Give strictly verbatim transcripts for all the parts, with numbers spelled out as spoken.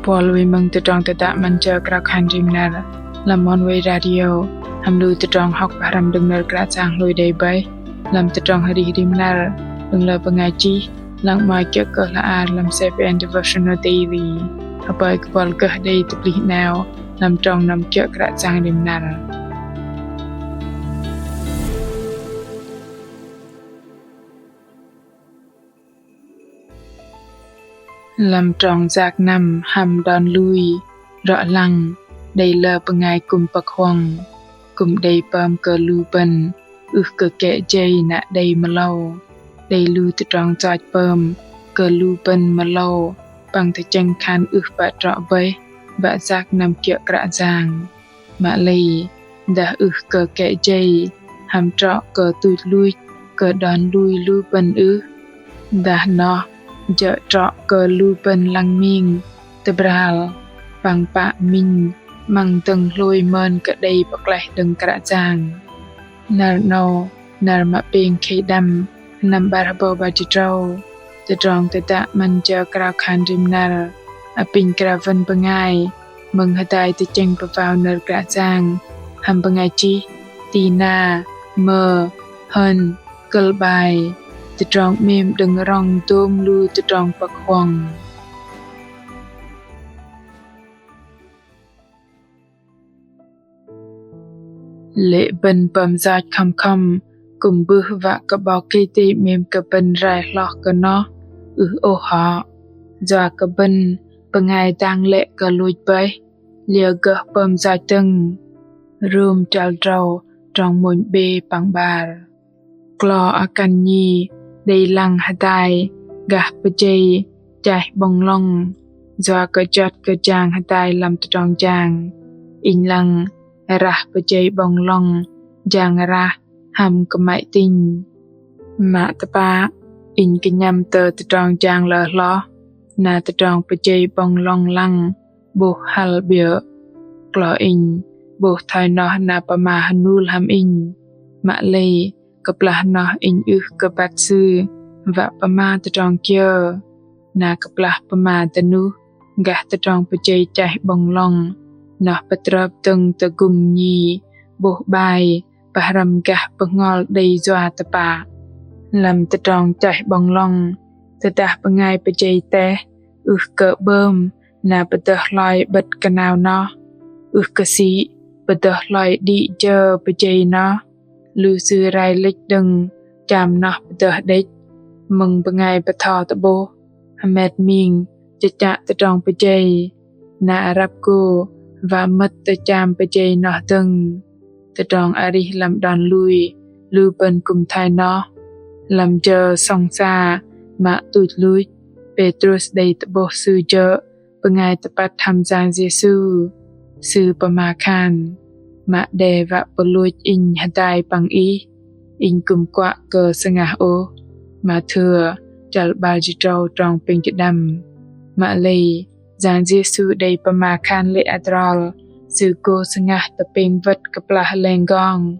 Buăl wei mơ̆ng tơdrong tơdă 'Măn Jơ Krao Khan Rim Năr lăm Oneway Radio, hăm lu tơdrong hŏk pơhrăm đơ̆ng nơ̆r Kră Yang hlôi đei bơih lăm tơdrong arih rim năr, đơ̆ng lơ bơngai chih lăng 'mơ̆i kiơ̆ kơ hla ar lăm C P N Devotional Daily. Hơpơi kơ buăl gơh đei tơplih 'nao lăm trong năm kiơ̆ Kră Yang rim năr. Lăm trong yak năm hăm đon lui, rŏ lăng, đei lơ bơngai kư̆m pơ̆k huŏng, kư̆m đei pơm kơ lu bơ̆n ưh kơ kĕ jei na đei mơlâu, đei lu tơdrong yoch pơm kơ lu bơ̆n mơlâu, păng tơchĕng khan ưh pă trŏ bơih wă yak năm kiơ̆ Kră Yang. Mă lei, dah ưh kơ kĕ jei, hăm trŏ kơ tuch luch kơ đon lui lu bơ̆n ưh? Dah noh jơ̆ trŏ kơ lu bơ̆n lăng ming, tơbral, păng pă minh 'măng dơ̆ng hlôi mơn kơ đei pơklaih đơ̆ng Kră Yang. Năr 'nâu, năr mă pêng khei đăm, sơnăm 'bar hơbâu 'bar jĭt tơdrâu, tơdrong tơdă 'Măn Jơ Krao Khan Rim Năr apinh krao wơn bơngai mơ̆ng hơdai tơchĕng pơwao nơ̆r Kră Yang hăm bơngai chih Tina Mơ Hơn, kơ̆l 'bai: Tơdrong 'mêm đơ̆ng rŏng dôm lu tơdrong pơ̆k huŏng. Lê̆ bơ̆n pơm yoch khŏm khŏm kư̆m bưh wă kơ 'Bok Kei-Dei 'mêm kơ bơ̆n rai hloh kơ noh ưh ôh hŏ? Yua kơ bơ̆n bơngai dang lĕ kơ lôch bơih, liơ gơh pơm yoch dơ̆ng? Rôm chăl tơdrâu, trong mônh 'bê păng 'bar. Klo akăn nhi đei lăng hơdai gah pơjei chaih 'bŏng lŏng, yua kơ juăt kơ jang hơdai lăm tơdrong jang. Inh lăng rah pơjei 'bŏng lŏng jang rah hăm kơmăy tinh. Mă tơpă, inh kơnhăm tơ tơdrong jang lơ hloh, na tơdrong pơjei 'bŏng lŏng lăng 'bôh hăl 'biơ̆. Klo inh 'bôh thoi noh na pơma hơnul hăm inh. Mă lei, kơplah noh inh ưh kơ băt sư wă pơma tơdrong kiơ. Na kơplah pơma dơnuh gah tơdrong pơjei chaih 'bŏng lŏng, noh pơtrơp dơ̆ng tơgŭm nhi 'bôh 'bai pơhrăm gah bơhngol đei yua tơpă. Lăm tơdrong chaih 'bŏng lŏng, tơdah bơngai pơjei teh ưh kơ 'bơm na pơdơh hloi 'bơ̆t kơnao noh, ưh kơ sĭ pơdơh hloi đĭ jơ pơjei noh, lu sư rai lĕch đơ̆ng cham noh pơdơh đĕch. Mơ̆ng bơngai bơtho tơ'bôh, hơmet ming chơchă tơdrong pơjei, na răp gô wă mơ̆t tơ cham pơjei noh dơ̆ng. Tơdrong arih lăm đon lui lu bơ̆n kư̆m thoi noh. Lăm jơ sŏng sa mă tuch luch, Pêtrôs đei tơ'bôh sư jơ̆ bơngai tơpăt hăm Yang Yêsu. Sư pơma khan: Mă đe wă pơlôch inh hơdai păng Ih, inh kư̆m kuă kơ sơngah ôh. Mathêu chăl 'bar jĭt tơdrâu, trong pêng jĭt đăm. Mă lei, Yang Yêsu đei pơma khan lê̆ adrol Sư gô sơngah tơpêng wơ̆t kơplah leng gong.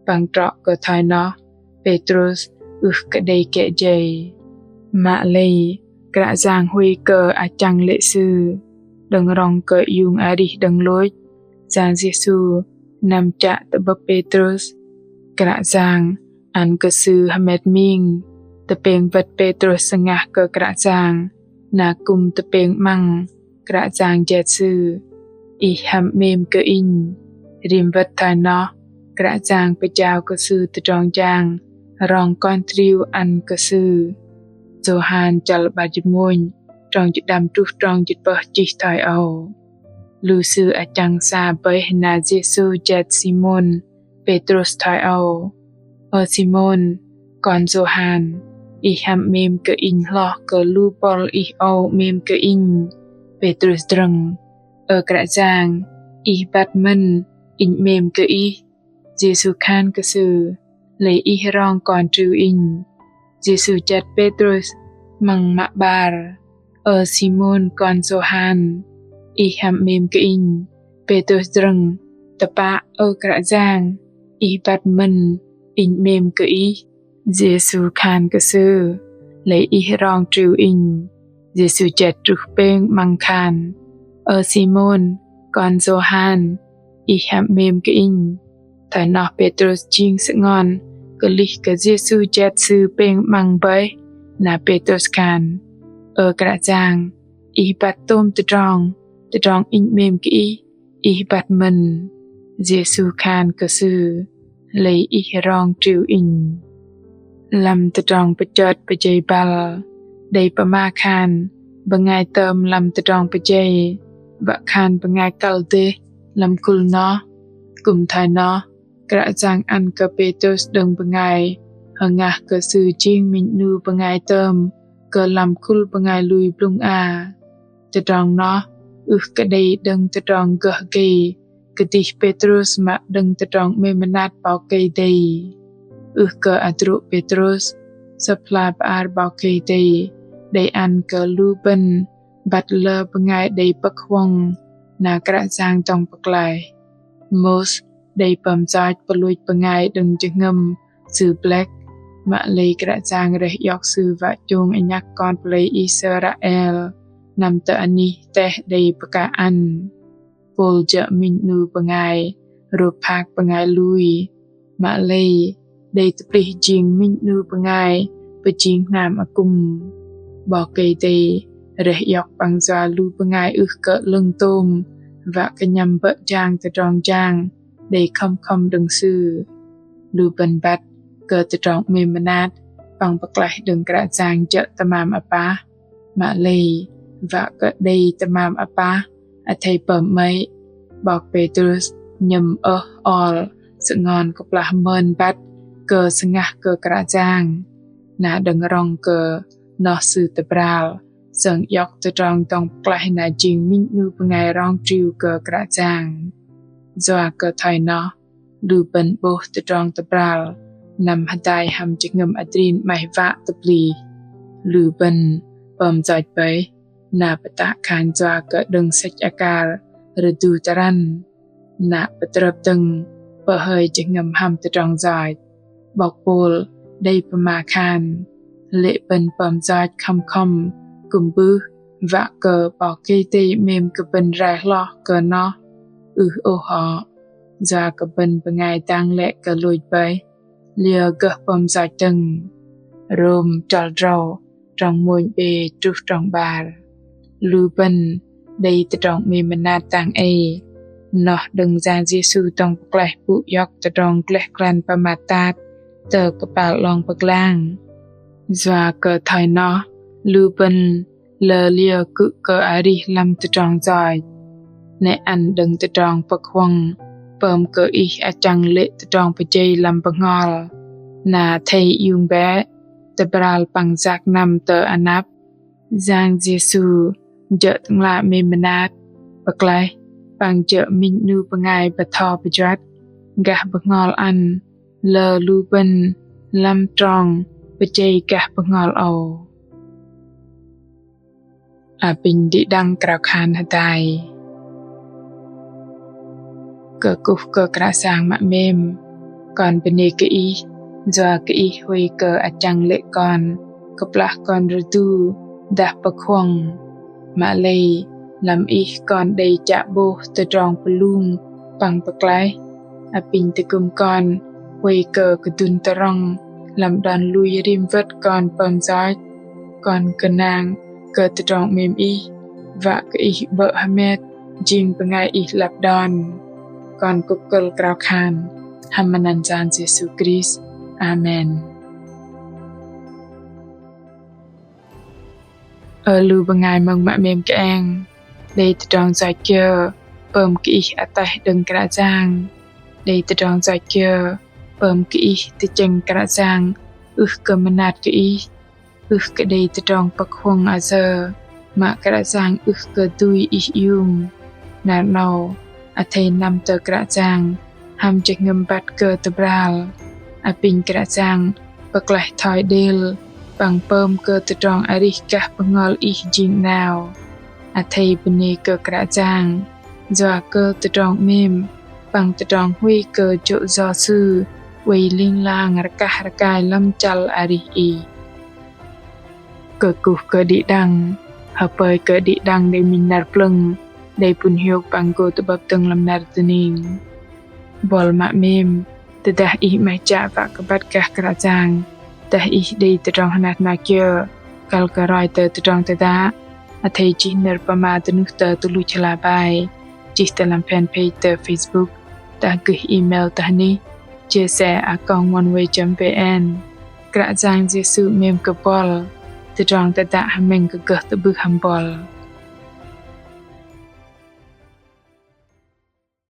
Păng trŏ kơ thoi noh, Pêtrôs ưh kơ đei kĕ jei. Mă lei, Kră Yang huay kơ achăng lê̆ sư. Đơ̆ng rŏng kơ iung arih đơ̆ng lôch, Yang Yêsu năm chă tơ'bơ̆p Pêtrôs. Kră Yang ăn kơ sư hơmet ming. Tơpêng wơ̆t Pêtrôs sơngah kơ Kră Yang, na kư̆m tơpêng 'măng Kră Yang jet sư: Ih hăm 'mêm kơ Inh. Rim wơ̆t thoi noh, Kră Yang pơjao kơ sư tơdrong jang rong Kon Triu ăn kơ sư. Yôhan chăl 'bar jĭt mônh, trong jĭt đăm truh trong jĭt pơh chih thoi âu: Lu sư achăng sa bơih na Yêsu jet Simôn Pêtrôs thoi âu: Ơ Simôn, kon Yôhan, ih hăm 'mêm kơ Inh hloh kơ lu bŏl ih âu 'mêm kơ Inh? Pêtrôs drơ̆ng: Ơ Kră Yang, Ih băt mơ̆n Inh 'mêm kơ Ih. Yêsu khan kơ sư: Lei ih rong Kon Triu Inh. Yêsu jet Pêtrôs 'măng mă 'bar: Ơ Simôn kon Yôhan, ih hăm 'mêm kơ Inh? Pêtrôs drơ̆ng: Tơpă, ơ Kră Yang, Ih băt mơ̆n Inh 'mêm kơ Ih. Yêsu khan kơ sư: Lei ih rong Triu Inh. Yêsu jet truh pêng 'măng khan: Ơ Simôn, kon Yôhan, ih hăm 'mêm kơ Inh? Thoi noh Pêtrôs jing sơngon kơlih kơ Yêsu jet sư pêng 'măng bơih. Na Pêtrôs khan: Ơ Kră Yang, Ih băt tôm tơdrong, tơdrong Inh 'mêm kơ Ih, Ih băt mơ̆n. Yêsu khan kơ sư: Lei ih rong triu Inh. Lăm tơdrong pơchơt pơjei băl, đei pơma khan bơngai tơm lăm tơdrong pơjei, wă khan bơngai kăl dêh lăm khul noh. Kư̆m thoi noh, Kră Yang ăn kơ Pêtrôs đơ̆ng bơngai hơngah kơ sư jing minh 'nu bơngai tơm kơ lăm khul bơngai lui blŭng a. Tơdrong noh ưh kơ đei đơ̆ng tơdrong gơh gei kơdih Pêtrôs mă đơ̆ng tơdrong 'mêm mơnat 'Bok Kei-Dei. Ưh kơ hơdrô̆ Pêtrôs, Sơ̆p hla bơar 'Bok Kei-Dei đei ăn kơ lu bơ̆n băt lơ bơngai đei pơ̆k huŏng, na Kră Yang dŏng pơklaih. Môis đei pơm yoch pơlôch bơngai đơ̆ng jơhngơ̆m sư blĕk, mă lei Kră Yang rơih iŏk sư wă chông anhăk kon pơlei Israel năm tơ anih teh đei pơkă ăn. Pôl jơ̆ minh 'nu bơngai rôp hak bơngai lui, mă lei đei tơplih jing minh 'nu bơngai pơjing hnam akŭm. 'Bok Kei-Dei rơih iŏk păng yua lu bơngai ưh kơ 'lơ̆ng tôm wă kơnhăm bơ̆ jang tơdrong jang đei khŏm khŏm đơ̆ng Sư. Lu bơ̆n băt kơ tơdrong 'mêm mơnat păng pơklaih đơ̆ng Kră Yang jơ̆ tơmam apah, mă lei wă kơ đei tơmam apah athei pơm 'mơ̆i. 'Bok Pêtrôs nhơ̆m ơh ol sơngon kơplah mơn băt kơ sơngah kơ Kră Yang, na đơ̆ng rŏng kơ noh sư tơbral sơng iŏk tơdrong dŏng pơklaih na jing minh 'nu bơngai rong triu kơ Kră Yang. Yua kơ thoi noh, lu bơ̆n 'bôh tơdrong tơbral năm hơdai hăm jơhngơ̆m adrin 'maih wă tơplih. Lu bơ̆n pơm yoch bơih, na pơtă khan yua kơ đơ̆ng sĕch akar rơdu tơrăn, na pơtrơp dơ̆ng pơhơi jơhngơ̆m hăm tơdrong yoch. 'Bok Pôl đei pơma khan: Lê̆ bơ̆n pơm yoch khŏm khŏm kư̆m bưh wă kơ 'Bok Kei-Dei 'mêm kơ bơ̆n rai hloh kơ noh. Ưh ôh hŏ, yua kơ bơ̆n bơngai dang lĕ kơ lôch bơih, liơ gơh pơm yoch dơ̆ng. Rôm chăl drâu, trong mônh 'bê truh trong 'bar. Lu bơ̆n đei tơdrong 'mêm mơnat dang ei, noh đơ̆ng Yang Yêsu dŏng pơklaih pŭ iŏk tơdrong gleh glăn pơmat tat tơ kơpal 'long pơglang. Yua kơ thoi noh, lu bơ̆n lơ liơ kư̆ kơ arih lăm tơdrong yoch. 'Nĕ ăn đơ̆ng tơdrong pơ̆k huŏng pơm kơ ih achăng lê̆ tơdrong pơjei lăm bơhngol, na athei iung bĕ tơbral păng yak năm tơ anăp. Yang Yêsu jơ̆ Tơ'ngla 'mêm mơnat, pơklaih păng jơ̆ minh 'nu bơngai bơtho pơjuăt gah bơhngol ăn lơ lu bơ̆n lăm trong pơjei gah bơhngol âu. Apinh đĭ đăng krao khan hơdai. Kơkuh kơ Kră Yang mă 'mêm, kon bơnê kơ Ih, yua kơ Ih huay kơ achăng lê̆ kon kơplah kon rơdu dah pơ̆k huŏng. Mă lei lăm Ih kon đei chă 'bôh tơdrong pơlung păng pơklaih. Apinh tơgŭm kon huay kơ kơdŭn tơrŏng lăm đon lui rim wơ̆t kon pơm yoch. Kon gơnang kơ tơdrong 'mêm Ih, wă kơ Ih 'bơ̆ hơmet jing bơngai Ih lăp đon. Kon kŭp kơ̆l krao khan hăm măt anăn Yang Yêsu Krist. Amen. Ơ lu bơngai mơ̆ng mă 'mêm kơeng, đei tơdrong yoch kiơ pơm kơ ih ataih đơ̆ng Kră Yang? Đei tơdrong yoch kiơ pơm kơ ih tơchĕng Kră Yang ưh kơ mơnat kơ ih, ưh kơ đei tơdrong pơ̆k huŏng ayơ mă Kră Yang ưh kơ dui ih iung? Năr 'nâu, athei năm tơ Kră Yang hăm jơhngơ̆m băt kơ tơbral. Apinh Kră Yang pơklaih thoi đêl păng pơm kơ tơdrong arih gah bơhngol ih jing 'nao. Athei bơnê kơ Kră Yang yua kơ tơdrong 'mêm păng tơdrong huay kơ jô̆ yo Sư oei ling lang rơkah rơkai lăm chăl arih ih. Kơkuh kơ đĭ đăng, hơpơi kơ đĭ đăng đei minh năr plơ̆ng đei pŭn hiôk păng gô tơ'bơ̆p dơ̆ng lăm năr dơning. Buăl mă 'mêm, tơdah ih 'maih chă wă kơ băt gah Kră Yang, dah ih đei tơdrong hơnat hơna kiơ kăl kơ roi tơ tơdrong tơdă, athei chih nơ̆r pơma dơnuh tơ tơluch hla bơar, chih tơ lăm fanpage tơ Facebook, dah gơih email tơ hnih chia sẻ a còng oneway chấm vn. Kră Yang Yêsu 'mêm kơ buăl, tơdrong tơdă hơmĕng kơ gơh tơ'bưh hăm buăl.